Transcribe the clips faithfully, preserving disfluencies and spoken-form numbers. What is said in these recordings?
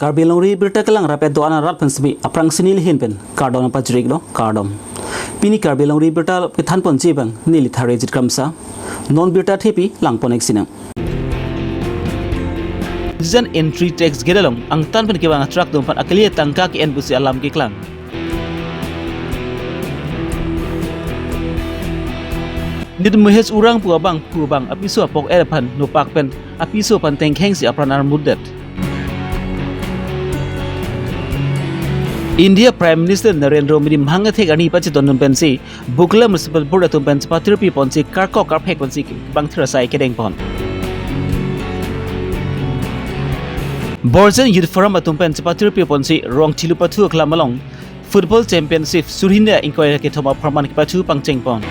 Karbi Longri Birta kelang rapet do-an arat pen semi aphrangsi neli ahin pen kardom pajirlo, kardom. Pini Karbi Longri Birta kethan ponji abang neli Tharejit Kramsa. Non birta thepi lang pon-ik sinang. Bojijan entry tax gate along angtan pen kevang a-truck atum aphan akali atangka ke-en pusi alam keklang. Nelitum Mukesh Urang pu abang, pu abang apiso apok-et aphan nopak pen apiso aphan tengkhengsi apran armutdet. India Prime Minister Narendra Modi mangthek arni pachedon atum pensi Bokila Municipal Board atum pen chepatirpi ponsi karkok karphek ponsi bangthir asai kedeng pon. Bojijan Youth Forum atum pen chepatirpi ponsi Rongchili Pathu Aklam along Football Championship surhini ingkoi ra kethom apharman kepathu pangcheng pon.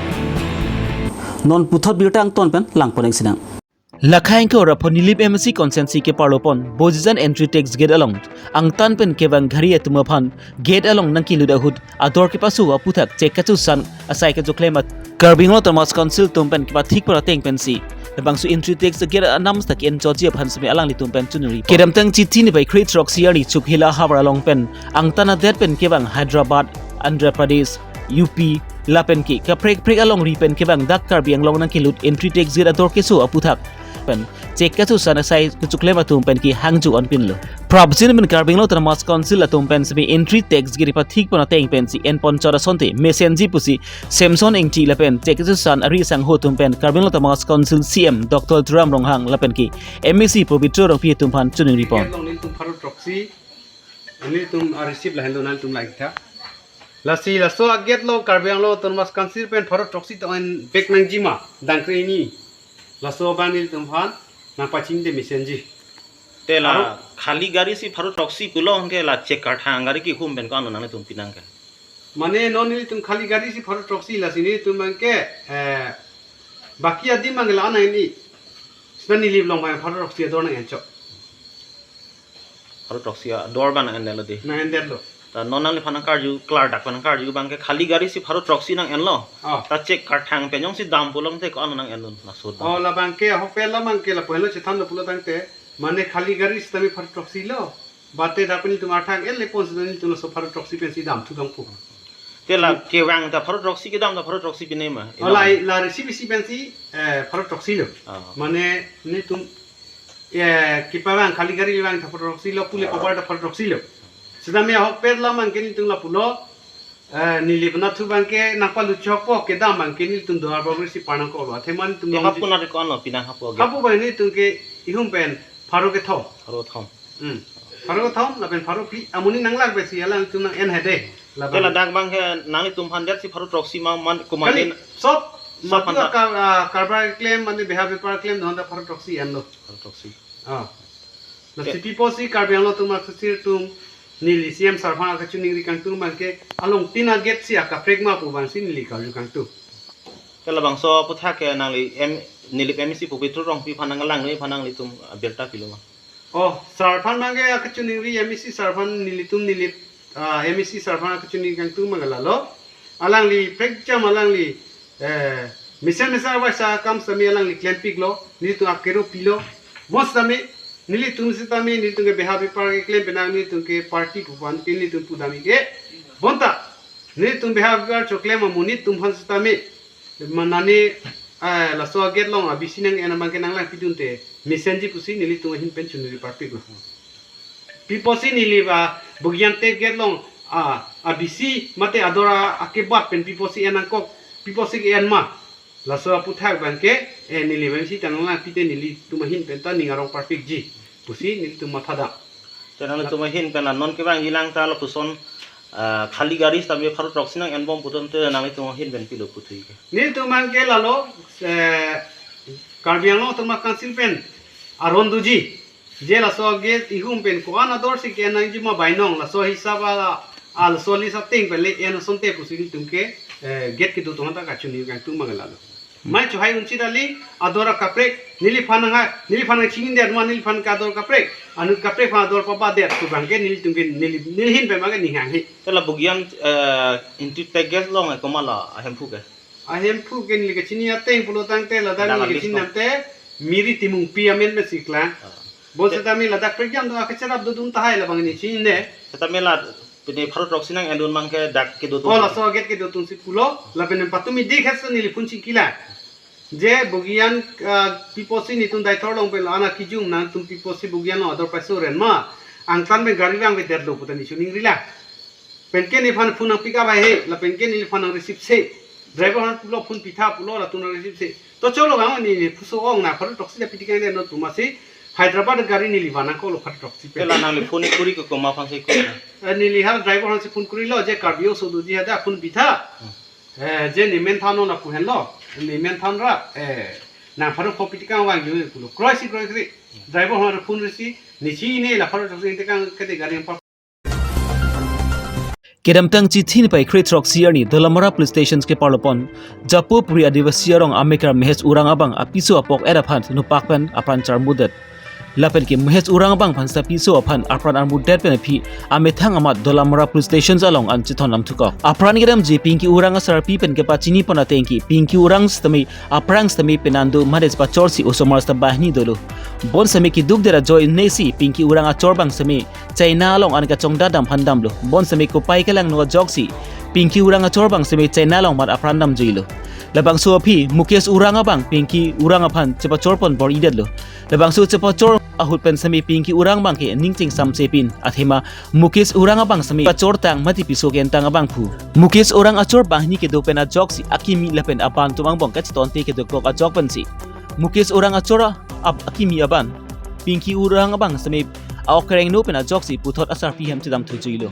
Non puthot birta angton pen lang pon-ik sinang. Lakhai ingkoi ra pho Nilip M A C constituency keparlo pon Bojijan entry tax gate along angtan pen kevang gari atum aphan gate along nangkelut ahut ador kepaso aputhak chek kachosan asai kachoklem at Karbi Anglong Autonomous Council atum pen kepathik pon ateng pensi labangso entry tax gate anam seta ke-en choji aphan semi alanglitum pen choningri. Kedamtang Chithi niphai kre-throksi arni Chokhila havar along pen angtan adet pen kevang Hyderabad, Andhra Pradesh, U P lapen ke kaprek kaprek alongri pen kevang dak Karbi Anglong nangkelut entry tax gate ador keso aputhak pen chek kachosan asai kachoklem atum pen kehangjo-an pinlo. Prapjin pen Karbi Anglong Autonomous Council atum pen semi entry tax gate pathik pon ateng pensi en pon chot asonte mesenji pusi Samson Ingti lapen chek kachosan ari sangho atum pen Karbi Anglong Autonomous Council C E M Doctor Tuliram Ronghang lapen ke M A C Pobitro Rongpi atum aphan choningri pon. Gate along nelitum pharo throksi, nelitum a-receive lahenlo, nangtum la-ik tha. Lasi laso a-gate along Karbi Anglong Autonomous Council pen pharo throksi ta-en vek nangji ma, dangkre hini. Laso abang nelitum aphan nangpachini de mesenji. Te la aro khali gari si pharo throksi pulo, anke la chek karthang gari kehum pen ko-an lo nanglitum pinang ke? Mane non nelitum khali gari si pharo throksi, lasi nelitum abang ke, eh, baki adim abang ke la-an nang-en-i. Seta Nilip along abang pharo throksi ador nang-en chot. Pharo throksi ador abang nang-endetlo de. Nang-endetlo. Ta non nangliphan nangkarju, klardak pen nangkarju abang ke khali gari si pharo throksi nang-enlo. Oh. Ta chek karthang pen jongsi dam pulo tangte ko-an lo nang-endun laso dam? Oh, labang ke ahok pen labang ke lapu henlo chethanlo pulo tangte. Mane khali gari sitame pharo throksi lo. Bate dak pen nelitum arthang el lepon sitame nelitum laso pharo throksi pensi damthu dampo. Te la kevang ta pharo throksi, kedam ta pharo throksi pine ma? Oh, la, la receive isi pensi, eh, pharo throksi lo. Ah. Mane nelitum, eh, kepavang khali gari vang ta pharo throksi lo, pule, ah, kobar ta pharo throksi lo. Sitame ahok pen labang ke nelitum lapulo, eh, Nilip anatthu abang ke nangpalut chokpo, kedam abang ke nelitum Duarbagori si par nangkoklo. Athema nelitum, eh, nong hapu na ko-an lo pinang hapu a-gate? Hapu abang nelitum ke ihum pen pharo kethom. Pharo thom. Hmm. Pharo thom lapen pharo phli amonit nanglak pensi alangtum nang-en hede. Te labang, ladak abang ke nanglitum aphan det si pharo throksi ma, man, komat? Kali, sop, sop matu aphan ta. Ka-, ah, karbar keklem, mane beha bepar keklem, non ta pharo throksi enlo. Pharo throksi. Ah. Te. Lasi pipo si Karbi Anglong Autonomous Council atum neli C E M sir aphan akachiningri kangtung abang ke along tin a-gate si akaprek ma pu abang si neli karju kangtung. Te labangso aputhak ke nangli M-, Nilip M A C Pobitro Rongpi aphan nanglang nui aphan nanglitum, ah, birta pilo ma? Oh, sir aphan abang ke akachiningri M A C sir aphan nelitum Nilip, ah, M A C sir aphan akachiningri kangtung abang lalo. Alangli prekjam alangli, eh, mesen mesen avaisa akam sitame alangli klempiklo, nelitum akero pilo. Mo sitame, nelitum sitame, nelitum ke beha bepar keklem penang nelitum ke party pu abang ke nelitum pudam-ik ke. Bonta, nelitum beha bepar choklem amonit atum aphan sitame. Manani, eh, laso a-gate along a-B C nang-en abang ke nanglangpidunte mesenji pusi nelitum ahin pen choningri parpiklo. Pipo si neli ba Bogijan te gate along, ah, a-B C mate ador a-, akebat pen pipo si en nangkok, pipo si ke-en ma. Laso aputhak abang ke, eh, neli abang si ta nanglangpite nelitum ahin pen ta ning arong parpikji pusi nelitum mathadam. Te nanglitum ahin pen la non kevangji lang ta lapuson, ah, khali gari sitame pharo throksi nang-en bom puton te nanglitum ahin pen pilo puthot ke? Nelitum abang ke lalo, eh, Karbi Anglong Autonomous Council pen aron doji. Je laso a-gate ihum pen ko-an ador si ke-en nangji ma bainong, laso hisap a, a laso list ateng pen le-en asonte pusi nelitum ke, eh, gate kedo atum aphan ta kachiningri kangtung abang lalo. Mai chohai unchi dali, ador akaprek, neliphan nang ha, neliphan nangchinidet ma, neliphan ke ador kaprek, anut kaprek aphan ador pabadet pu abang ke nelitum ke neli, neli ahin pen abang ke ning hanghe. Te la Bogijan, eh, entry tax gate along, eh, komat la ahemphu ke? Ahemphu ke neli kachini ateng pulo tangte ladak, dak neli kachini list ko? Nangte Miri Timungpi amen pensi klang. Ah. Bonseta mi ladak prekjam do, akecherap dodun tahai labang ne chinine. Seta mi la pini pharo throksi nang-endun abang ke dak kedo tung. Oh, laso gate kedo tungsi pulo, lapen patumi dik hesa neli phone chingkila. Je bogiyan, ah, pi apotsi netum Deithor along pen la-an akijum nangtum pi apotsi bogiyan along ador paiso ren ma. Angtan pen gari vangvedet lo pu ta ne chiningrila. Penke nephan phone nang pick up hai he, lapenke nephan nang receive se. Driver aphan pulo phone pitha pulo latum nang receive se. To cholo bang ne, ne puso ong na pharo throksi ta pitikang de no tumasi Hyderabad gari neli van nangkoklo pharo throksi pen. Pela nangli phone kuri ke komat aphansi kuri? Eh, neli ha driver aphansi phone kurilo je Karbi aso doji hadak phone pitha. Hmm. Eh, je ne main town along lapu henlo. Ne main town ra, eh, nang pharo pho pitikang vangji pulo. Kroisi kroisi. Driver aphan phone risi, ne chinine la pharo throksi pitikang kede gari nang pa- Kedamtang Chithini pai kre throksi arni Dolamara Police Stations keparlo pon Japupuri Adivasi arong amekar Mahesh Urang abang apiso apok-et aphan nopak pen apran charmudet. Lapen ke Mahesh Urang abang aphan seta piso aphan apran armudet pen aphi amethang amat Dolamara Police Stations along an chethon lamthukok. Apran kedamji Pinky Urang asarpi pen kepachini pon ateng ke Pinky Urang sitame aphrang sitame penang do mades pachorsi osomar seta banghini dolo. Bonsitame keduk dera joy nesi Pinky Urang achor abang sitame China along an kachongdat dam aphan damlo. Bonsitame kopai kelangno ajoksi Pinky Urang achor abang sitame China along mat apran damjuilo. Labangso aphi Mukesh Urang abang Pinky Urang aphan chepachor pon bor-idetlo. Labangso chepachor ahut pen sitame Pinky Urang abang ke ning chingsamse pin athema Mukesh Urang abang sitame pachor tang mati piso ke-en tang abangphu. Mukesh Urang achor banghini kedo pen ajoksi akimi lapen aban atum angbong kachetonte kedokok ajok pensi Mukesh Urang achor a-, ab-, akimi aban Pinky Urang abang sitame a-ok kerengno pen ajoksi puthot asarpi hem chedamthujuilo.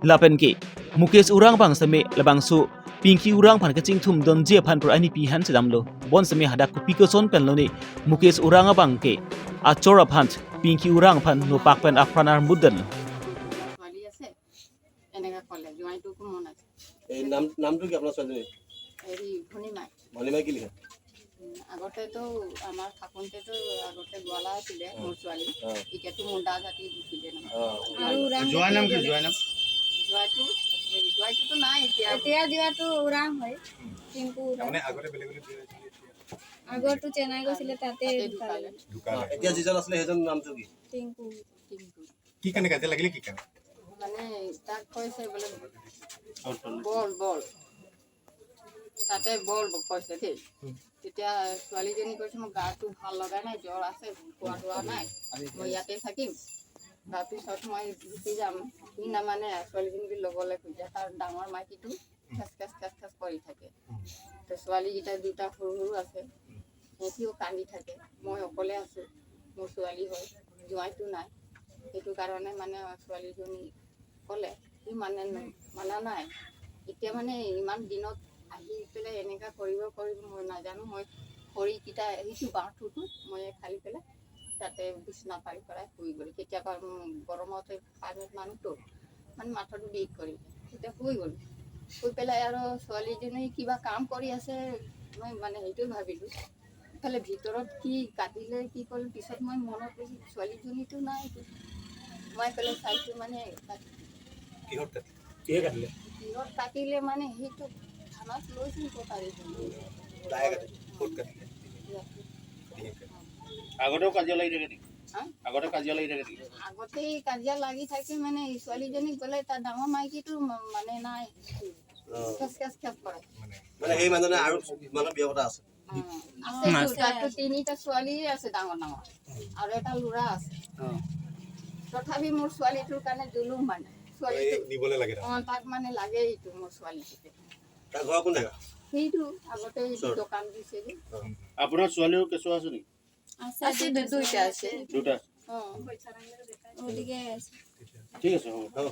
Lapen ke Mukesh Urang abang sitame labangso Pinky Urang aphan kachingthum donji aphan pura anipi aphan chedamlo. Bonsitame hadak kopi koson pen lone Mukesh Urang abang ke achor aphan Pinky Urang aphan nopak pen apran armudet. ছোৱালী আছে, এনেকা ক'লে, জোঁৱাইটো কোন আছে? এই নাম, নামটো কি আপোনাৰ ছোৱালীজনীৰ? হেৰি, ভনীমাই। ভনীমাই কি লিখে? উম, আগতেতো আমাৰ থাকোঁতেতো আগতে গোৱালা আছিলে, অ। মোৰ ছোৱালী। অ। এতিয়াতো মুণ্ডা জাতি গুচি গ'ল নহয়। অ। আৰু ওৰাং জোঁৱাইৰ নাম কি? জোঁৱাইৰ নাম? জোঁৱাইটো, এই জোঁৱাইটোতো নাই এতিয়া। এতিয়া জোঁৱাইটো ওৰাং হয়। উম। টিংকু ওৰাং। তাৰমানে আগতে বেলেগ বেলেগ বিয়া হৈছিলে, এতিয়া আগতো চেন্নাই গৈছিলে, তাতে তাতে ঢুকালে। ঢুকালে। ঢুকালে। এতিয়া যিজন আছিলে, সেইজন নামটো কি? টিংকু। টিংকু। কি কাৰণে কাজিয়া লাগিলে, কি কাৰণে? মানে তাক কৈছে বোলে, "বল, বল।" তাতে বল কৈছে দেই। হুম। তেতিয়া ছোৱালীজনী কৈছে, "মোৰ গাটো ভাল লগা নাই, জ্বৰ আছে, খোৱা লোৱা নাই, মই ইয়াতে থাকিম।" তাৰপিছত মই গুচি যাম। সি নামানে, ছোৱালীজনীকে ল'বলৈ খোজে। তাৰ ডাঙৰ মাইকীটো খেচ খেচ খেচ খেচ কৰি থাকে। উম। তো ছোৱালীকেইটা দুটা সৰু সৰু আছে, উম। সিহঁতিও কান্দি থাকে। মই অকলে আছোঁ, মোৰ ছোৱালী হয়, জোঁৱাইটো নাই। সেইটো কাৰণে মানে ছোৱালীজনী ক'লে, সি মানে ন-, মানা নাই। এতিয়া মানে ইমান দিনত আহি পেলাই এনেকা কৰিব, কৰিব মই নাজানো। মই খৰিকেইটা, সেইটো বাঁহটোতো মই ফালি পেলাই তাতে বিচনা পাৰি পেলাই শুই গ'লো। কেতিয়াবা, উম, গৰমতে পানীত মানুহতো মানে মাথাটো বিষ কৰি, তেতিয়া শুই গ'লো। শুই পেলাই আৰু ছোৱালীজনী কিবা কাম কৰি আছে, মই মানে সেইটোৱে ভাবিলোঁ। ইফালে ভিতৰত কি কাটিলে, কি কৰিলে, পিছত মই মনত পৰিছে, ছোৱালীজনীতো নাই। মই পেলাই চাইছোঁ মানে তাত কিহত কাটিলে? কিহে কাটিলে? কিহত কাটিলে মানে সেইটো থানাত লৈছিল কটাৰী। দায়ে কাটিলে? ক'ত কাটিলে? ইয়াতে। কিহে কাটিলে? আগতেও কাজিয়া লাগি থাকে নেকি? হা? আগতে কাজিয়া লাগি থাকে নেকি? আগতেই কাজিয়া লাগি থাকে মানে, এই ছোৱালীজনী গ'লে তাৰ ডাঙৰ মাইকীটো ম-, মানে নাই। অ। খেচ খেচ খেচ কৰে। মানে মানে সেই মানুহজনে আৰু মানুহ বিয়া পতা আছে? অ, আছে। আছে। তাতো তিনিটা ছোৱালী আছে ডাঙৰ ডাঙৰ। আৰু এটা ল'ৰা আছে। অ। তথাপি মোৰ ছোৱালীটোৰ কাৰণে জুলুম মানে। এই ছোৱালীটো নিবলৈ লাগে তাৰমানে? অ, তাক মানে লাগে এইটো মোৰ ছোৱালীটোকে। তাৰ ঘৰ কোন জেগা? সেইটো আগতে এইটো ওচৰত? দোকান দিছে যে। অ। আপোনাৰ ছোৱালীও কেঁচুৱা আছে নেকি? আছে, আছে, দু-, দুইটা আছে। দুটা? অ। গতিকে আছে। ঠিক আছে, হ'ব। হ'ব।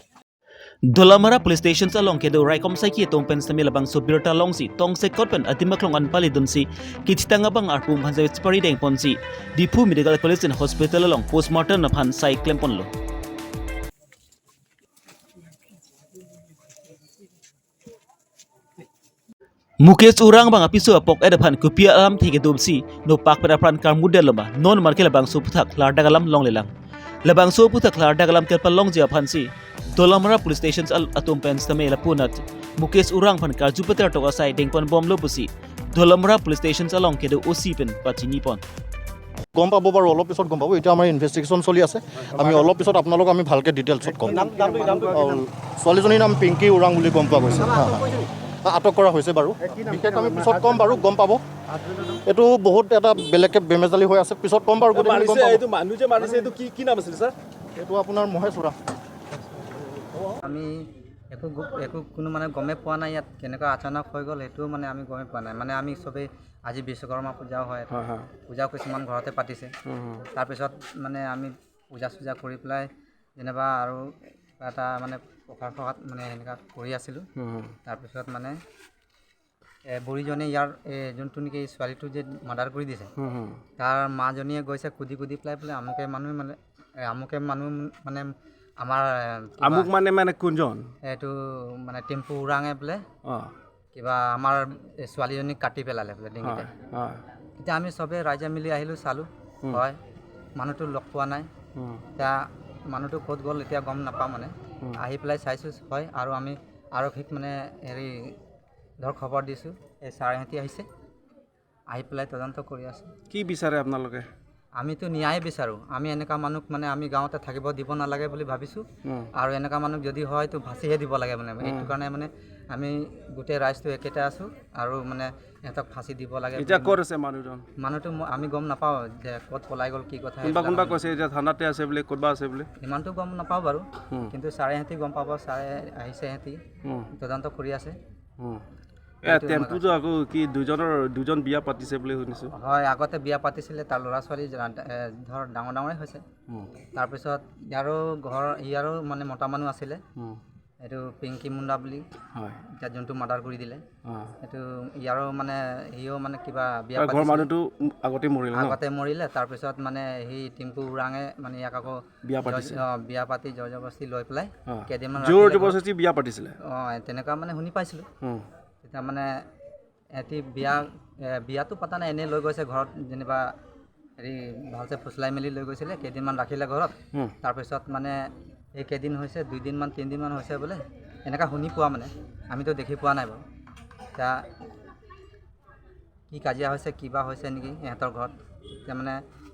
Dolamara Police Stations along kedo raikom saiki atum pen sitame labangso birta longsi tongsekot pen adim aklong an palidunsi kethitang abang arpum aphan sitame chepari dengponsi Diphu Medical College and Hospital along postmortem aphan sai klemponlo. Mukesh Urang abang apiso apok-et aphan kopi alamthe kedomsi nopak pen apran karmudetlo ma, non marke labangso aphuthak klardak alam longlelang. Labangso aphuthak klardak alam kepalongji aphansi Dolamara Police Stations al-, atum pen sitame lapunat Mukesh Urang aphan karju peter tok asai dengponbomlo pusi Dolamara Police Stations along kedo O C pen pachinipon. গম পাব বাৰু, অলপ পিছত গম পাব। এতিয়া আমাৰ ইনভেষ্টিগেশ্যন চলি আছে, আমি অলপ পিছত আপোনালোকক আমি ভালকৈ ডিটেইলছত ক'ম। নাম, নামটো, নামটো কি নাম? অ, ছোৱালীজনীৰ নাম পিংকি ওৰাং বুলি গম পোৱা গৈছে। হা, হা। আটক কৰা হৈছে বাৰু। বিশেষ আমি পিছত ক'ম বাৰু, গম পাব। এইটো বহুত এটা বেলেগকৈ বেমেজালি হৈ আছে, পিছত ক'ম বাৰু, গোটেইখিনি গম মাৰিছে, পাব। এইটো মানুহ যে মাৰিছে, এইটো কি, কি নাম আছিলে, ছাৰ? এইটো আপোনাৰ মহেশ ওৰাং। আমি একো গু-, একো কোনো মানে গমে পোৱা নাই ইয়াত কেনেকুৱা আচানক হৈ গ'ল, সেইটোও মানে আমি গমে পোৱা নাই। মানে আমি চবেই আজি বিশ্বকৰ্মা পূজাও হয়, হয়, হয়। পূজাও কিছুমান ঘৰতে পাতিছে। হুম, হুম। তাৰপিছত মানে আমি পূজা চূজা কৰি পেলাই যেনিবা আৰু কিবা এটা মানে প্ৰসাদ চসাদ মানে সেনেকুৱা কৰি আছিলোঁ। হুম, হুম। তাৰপিছত মানে এ, বুঢ়ীজনে ইয়াৰ, এ, যোনটো নেকি ছোৱালীটো যে মাৰ্ডাৰ কৰি দিছে, হুম, হুম। তাৰ মাজনীয়ে গৈছে কুদি কুদি পেলাই বোলে, "আমুকে মানুহ মানে, এ, আমুকে মানুহ মানে আমাৰ, এ, কিবা," আমুক মানে, মানে কোনজন? এইটো মানে টেম্পু ওৰাঙে বোলে, অ। "কিবা আমাৰ এই ছোৱালীজনীক কাটি পেলালে," বোলে ডিঙিতে। হয়, হয়। তেতিয়া আমি চবে ৰাইজে মিলি আহিলোঁ, চালোঁ, হুম। হয়, মানুহটো লগ পোৱা নাই। হুম। এতিয়া মানুহটো ক'ত গ'ল এতিয়া গম নাপাওঁ মানে। হুম। আহি পেলাই চাইছোঁ, হয়, আৰু আমি আৰক্ষীক মানে হেৰি ধৰ খবৰ দিছোঁ, এই ছাৰ এহেঁতি আহিছে, আহি পেলাই তদন্ত কৰি আছে। কি বিচাৰে আপোনালোকে? আমিতো ন্যায় বিচাৰোঁ। আমি এনেকুৱা মানুহক মানে আমি গাঁৱতে থাকিব দিব নালাগে বুলি ভাবিছোঁ। উম। আৰু এনেকুৱা মানুহ যদি হয় তো ফাঁচিহে দিব লাগে মানে। উম। এইটো কাৰণে মানে আমি গোটেই ৰাইজটো একেটা আছোঁ আৰু মানে সিহঁতক ফাঁচি দিব লাগে এতিয়া বুলি ক'ত মানে আছে মানুহজন? মানুহটো ম-, আমি গম নাপাওঁ যে ক'ত পলাই গ'ল, কি কথা কোনোবা সেইবিলাক কোনোবা আমি কৈছে এতিয়া থানাতে আছে বুলি, ক'তবা আছে বুলি? ইমানটো গম নাপাওঁ বাৰু। উম। কিন্তু ছাৰে সিহঁতি গম পাব, ছাৰে আহিছে সিহঁতি। উম। তদন্ত কৰি আছে। উম। এ, এইটো টেম্পুটো আমাৰ আকৌ কি দুজনৰ, দুজন বিয়া পাতিছে বুলি শুনিছো। হয়, আগতে বিয়া পাতিছিলে, তাৰ ল'ৰা ছোৱালী জনা-, এ, ধৰ ডাঙৰ ডাঙৰে হৈছে। উম। তাৰপিছত ইয়াৰো ঘৰ, ইয়াৰো মানে মতা মানুহ আছিলে। উম। এইটো পিংকি মুণ্ডা বুলি। হয়। এতিয়া যোনটো মাৰ্ডাৰ কৰি দিলে। অ। এইটো ইয়াৰো মানে, সিও মানে কিবা বিয়া তাৰ ঘৰৰ পাতিছিলে। মানুহটো আগতে মৰিল ন? আগতে মৰিলে, তাৰপিছত মানে সি টিম্পু ওৰাঙে মানে ইয়াক আকৌ বিয়া জয়-, পাতিছে? অ, বিয়া পাতি জয় জবৰদস্তি লৈ পেলাই অ। কেইদিনমান জোৰ ৰাখিলে ঘৰত। জবৰদস্তি বিয়া পাতিছিলে? অ, তেনেকুৱা মানে শুনি পাইছিলোঁ। উম। তেতিয়া মানে এটি বিয়া, এ, বিয়াটো পতা নাই, এনেই লৈ গৈছে ঘৰত, যেনিবা হেৰি ভালছে ফুচলাই মেলি লৈ গৈছিলে, কেইদিনমান ৰাখিলে ঘৰত। উম। তাৰপিছত মানে এই কেইদিন হৈছে, দুইদিনমান, তিনিদিনমান হৈছে বোলে, এনেকুৱা শুনি পোৱা মানে, আমিতো দেখি পোৱা নাই বাৰু। এতিয়া কি কাজিয়া হৈছে, কিবা হৈছে নেকি ইহঁতৰ ঘৰত। এতিয়া মানে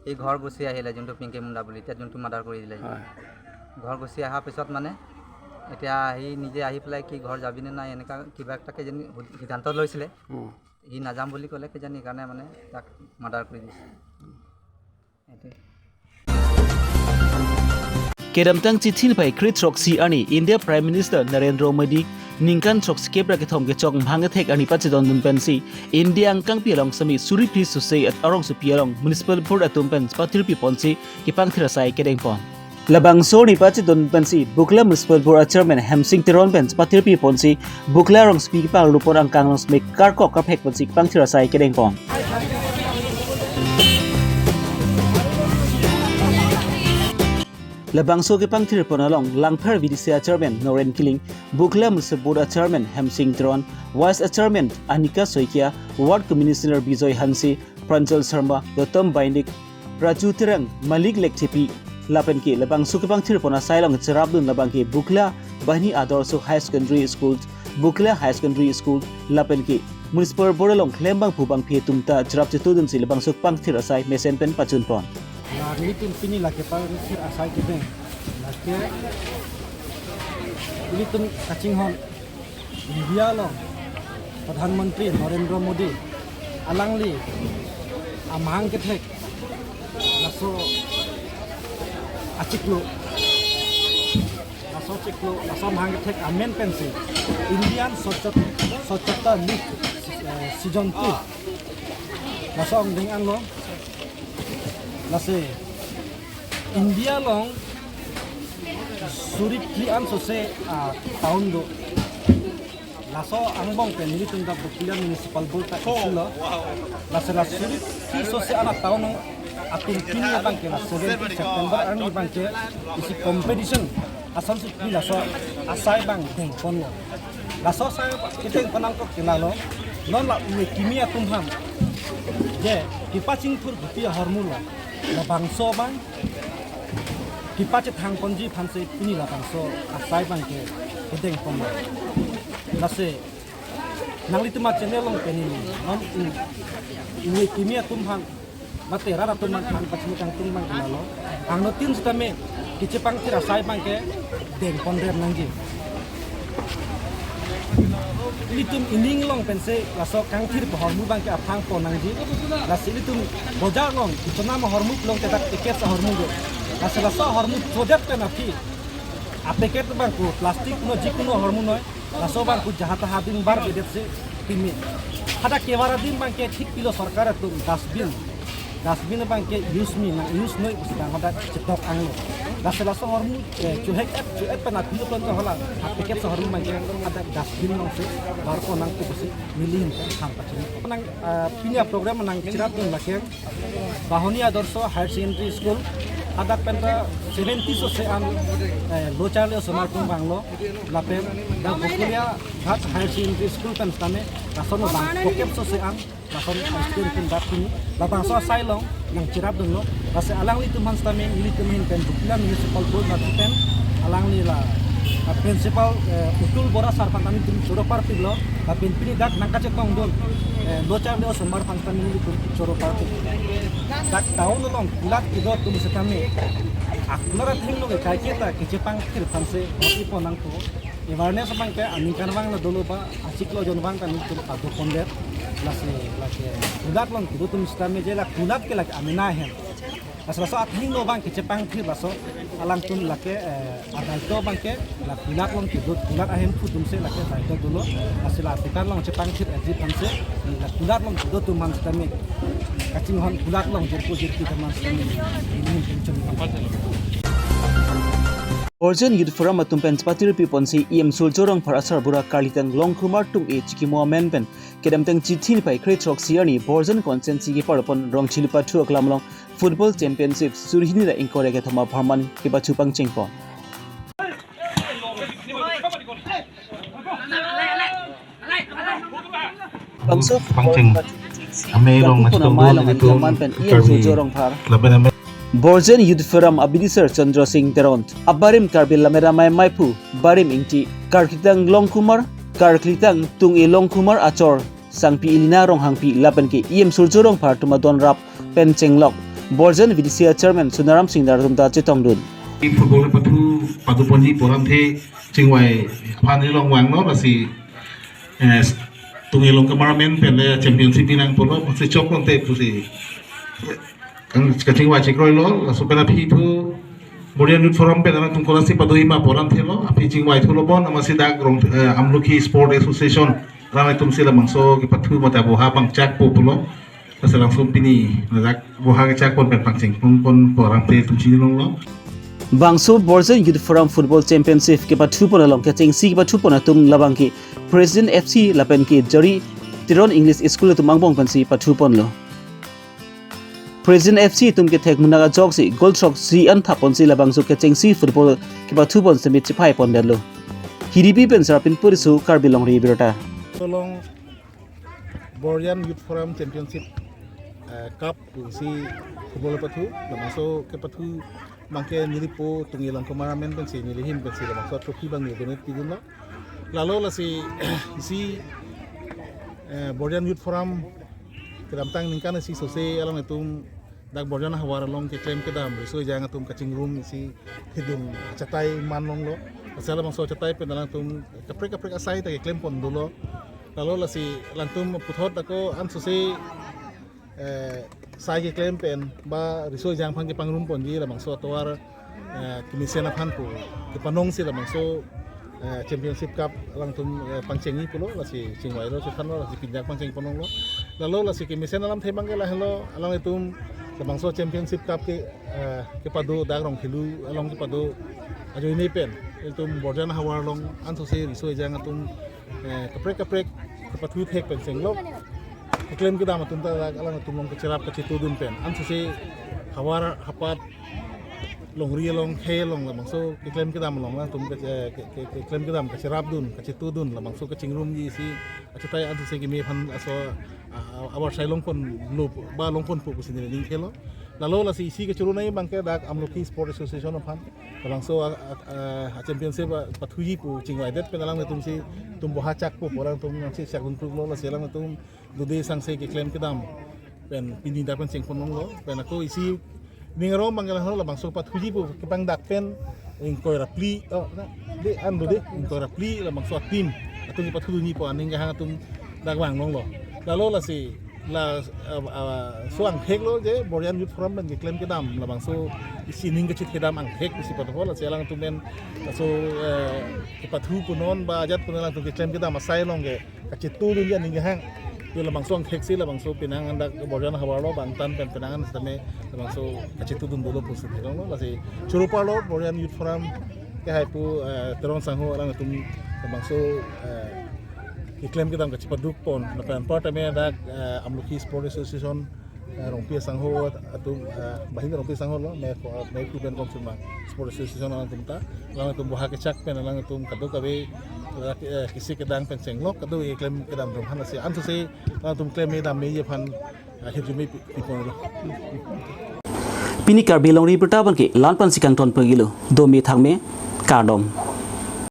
এই ঘৰ গুচি আহিলে, যোনটো পিংকি মুণ্ডা বুলি, এতিয়া যোনটো মাৰ্ডাৰ কৰি দিলে। হয়। ঘৰ গুচি অহাৰ পিছত মানে এতিয়া সি নিজে আহি পেলাই কি ঘৰ যাবিনে নাই, এনেকুৱা কিবা এটাকে যেন সিদ্ধান্ত লৈছিলে। উম। সি নাযাম বুলি ক'লে কিজানি, সেইকাৰণে মানে তাক মাৰ্ডাৰ কৰি দিছে। Kedamtang chithi niphai kre throksi arni India Prime Minister Narendra Modi ningkan throksikep ra kethom kechok Mhang kethek arni pachedondun pensi India angkangpi along sami suri phli sose at arongsopi along Municipal Board atum pen pathirpi ponsi kepangthir asai kedengpon. Labangso arni pachedondun pensi Bukla Municipal Board a Chairman Hemsing Teron pen pathirpi ponsi Bukla arongsopi kepanglu pon angkang along smek karkok karphek ponsi kepangthir asai kedengpon. Labangso kepangthir pon along Langpher V D C a Chairman Noren Killing, Bukla Municipal Board a Chairman Hemsing Teron, Vice a Chairman Anika Saikia, Ward Commissioner Bijoy Hanse, Pranjal Sharma, Gautam Bainik, Raju Terang, Malik Lekthepi, lapen ke labangso kepangthir pon asai along cherapdun labang ke Bukla Bahini Adarsha Higher Secondary School, Bukla Higher Secondary School, lapen ke Municipal Board along klembangphu bangphi atum ta cherap chetudunsi labangso kepangthir asai mesen pen pachunpon. Nelitum pini la kepangthir asai kedeng, lake ilitum kachinghon India along Pradhan Mantri Narendra Modi alangli amahang kethek laso achiklo, laso achiklo, laso amahang kethek amen pensi Indian Swachhat-, Swachhata League, eh, Season two laso angdeng anlo. Lasi India along suri phli an sose, ah, town do. Laso angbong pen nelitum dak Bukla Municipal Board ta isilo. Lasi la suri phli sose an a town atum pini abang ke la seventeen September arni abang ke isi competition asonsi pi laso asai abang dengponlo. Laso asai kedengpon angkok ke lalo, non la ue kimi atum aphan je kepachingthur buti ahormu lo, labangso abang kepachethang ponji aphansi pini labangso asai abang ke kedengponlo. Lasi nanglitum a channel along pen neli non ue kimi atum aphan Mate rat atum aphan pachini kangtung abang ke lalo. Angno tin sitame kechepangthir asai abang ke dengpon rem nangji. Ilitum ining along pensi laso kangthir ahormu abang ke aphrang pon nangji. Lasi ilitum bojar along, ichonam ahormu along ke dak packets ahormu do. Lasi laso ahormu chodet pen aphi, a packet abang ke plastic no, jikuno ahormu noi. Laso abang ke jaha taha adim bar bedet si pimi. Hadak kevar adim abang ke thik pilo sorkar atum dustbin. Dustbin abang ke use me, nang use noi pusi abang hadak chetok anglo. Lasi laso ahormu, eh, chohek et, cho-et pen aphi lo pen to hala, a packet ahormu abang ke hadak dustbin alongsi bar pon nangpo pusi neli ahin pen than pachini. Nang, ah, pini aprogram nangcherapdun lake Bahoni Adarsha Higher Secondary School, hadak pen ta seventy sose an, eh, lo charli osomar atum vanglo, lapen dak Bokolia Ghat Higher Secondary School pen sitame lason abang kokep sose an, lason student atum dak pini, labangso asai along nangcherapdunlo. Lasi alanglitum aphan sitame, nelitum ahin pen, Rupiland Municipal Board mati pen, alangli la, ah, principal, eh, Utul Bora sir aphan ta nelitum choro parpiklo, lapen pini dak nangkachetongdun, eh, lo charli osomar aphan sitame nelitum choro parpik. Dak town along kulat kedo atum sitame, akulat athengno ke kaiketa kechepangthir aphansi mot ipon nangpo. Awareness abang ke aningkanvang la dolo ba, achiklo ajonvang ta nelitum pado pondet. Lasi, lake kulat along kedo atum sitame je la kulat ke lake amena ahem. Lasi laso athengno abang kechepangthir laso alangtum lake, eh, adaito abang ke la kulat along kedo, kulat ahemphu atumsi lake daito dolo. Lasi la aputar along chepangthir eji aphansi, la kulat along kedo atum aphan sitame, kachinghon kulat along jirpo jirpi atum aphan sitame, ini mungkin cuma. Borjan Youth Forum atum pen chepatiri piponsi E M Surjya Rongphar asarbura Karlitang Longkhumar atum e chikimo amen pen kedamtang Chiti niphai krethrok si arni Borjan constituency kepar pon Rongchili pathu aklam along Football Championship suri hini ra ingkoi ra kethom apharman kepathu pangcheng pon. Bangso pangcheng amei along kepathu pon nangchetong amei along dun an itu keman pen E M Karbi Surjya Rongphar. Lapen amei Borjan Youth Forum abidisar Chandra Singh Teron, abarim Karbi Lammet Amei Meiphu, barim Ingti, Karlitang Longkhumar, Karlitang Tung-e Longkhumar achor, Sangpi Elina Ronghangpi lapen ke E M Surjya Rongphar atum adon rap pen chenglok Borjan V D C A Chairman Sonaram Singnar atum ta chetongdun. Football pathu padu ponji pu alamthe chingvai aphan neli along vanglo, lasi, eh, Tung-e Longkhumar amen pen le championship nangpolo, pusi chok longte pusi kang-, kachingvai chekroilo, laso pen aphi thu Borjan Youth Forum pen alanglitum konatsi padoji ma pu alamthelo, aphi chingvai thulo bon, amatsi dak Rong, eh, Amlokhi Sport Association alanglitumsi labangso kepathu mate aboha pangchakpo pulo. Lasi langsung pini ladak boha kechak pon pen pangcheng pon pon pu alamthe itum chinilonglo. Bangso Borjan Youth Forum Football Championship kepathu pon along kechengsi kepathu pon atum labang ke President F C lapen ke Jari Teron English School atum angbong pensi pathu ponlo. President F C atum kethek munak ajoksi goal throksi an thap ponsi labangso kechengsi football kepathu pon sitame chephai pondetlo. Hiripi pen Sarapin Puriso, Karbi Longri Abirta. Along Borjan Youth Forum Championship, eh, Cup pusi football pathu, labangso kepathu abang ke neli po Tung-e Longkhumar amen pensi neli ahin pensi labangso trophy abang neli donate pidunlo. Lalo lasi isi, eh, Borjan Youth Forum kedamtang ningkan isi sose alanglitum dak Borjan ahavar along keklem kedam riso ejang atum kachingrum isi thedung achatai man longlo. Lasi labangso achatai pen alangtum kaprek kaprek asai ta keklem pon dolo. Lalo lasi alangtum puthot ako ansose, eh, sai keklem pen ba riso ejang aphan kepangrum ponji labangso atovar, eh, kemesen aphan pu kepanongsi labangso, eh, Championship Cup alangtum, eh, pangchengji pulo, lasi chingvailo, chethanlo, lasi pinjak pangcheng ponlonglo. Lalo lasi kemesen alamthe abang ke lahelo, alanglitum labangso Championship Cup ke, eh, kepado dak Rongkhelu along kepado ajoine pen ilitum Borjan ahavar along ansose riso ejang atum, eh, kaprek kaprek kepathu thek pen chenglok keklem kedam atum ta dak alangtum along kacherap kachetudun pen ansose havar hapat longri along khei along labangso keklem kedam along alangtum ke, ke, ke, keklem kedam kacherapdun kachetudun labangso kachingrumji isi achatai ansose keme aphan laso, ah, ah, abar sai long ponlo ba long ponpo pusi neli ning khelo. Lalo lasi isi kachoro nai abang ke dak Amlokhi Sport Association aphan labangso, ah, ah, ah, championship, ah, pathuji pu chingvaidet pen alanglitumsi tum boha chakpo pu alangtum nangsi chakdun kruklo, lasi alangtum dode sangse keklem kedam pen pini dak pen chengpon longlo, pen ako isi ning arong abang ke lang labangso pathuji pu kepangdak pen ingkoi ra phli, oh, na, de an do de, ingkoi ra phli labangso a-team atum kepathudunji pu aning kehang atum dak vang longlo. Lalo lasi la, ah, ah, so angthek lo je Borjan Youth Forum pen keklem kedam labangso isi ning kachethedam angthek isi patho, lasi alangtum pen laso, eh, kepathu punon ba ajat punon alangtum keklem kedam asai along ke kachetudunji aning kehang. Yo labangso angthek si labangso penang andak Borjan havar lo bang tan pen penang an setame labangso kachetudun dolo pusi theklonglo, lasi choro parlo Borjan Youth Forum kehai pu, eh, Teron sangho alangtum labangso, eh, keklem kedam kachepaduk pon, lapen anparta me dak, eh, Amlokhi Sport Association, eh, Rongpi sangho atum, eh, banghini Rongpi sangho lo, me ko, me kuben kom sumang Sport Association alangtum ta, alangtum boha kechak pen alangtum kadokave, eh, kisi kedang pen chenglok kadokave keklem kedam atum aphan lasi ansose alangtum klem kedam meji aphan, eh, hirjume pi-, piponlo. Pini Karbi Longri Abirta abang ke la-an pensi kangton pagilo, dome thakme, kardom.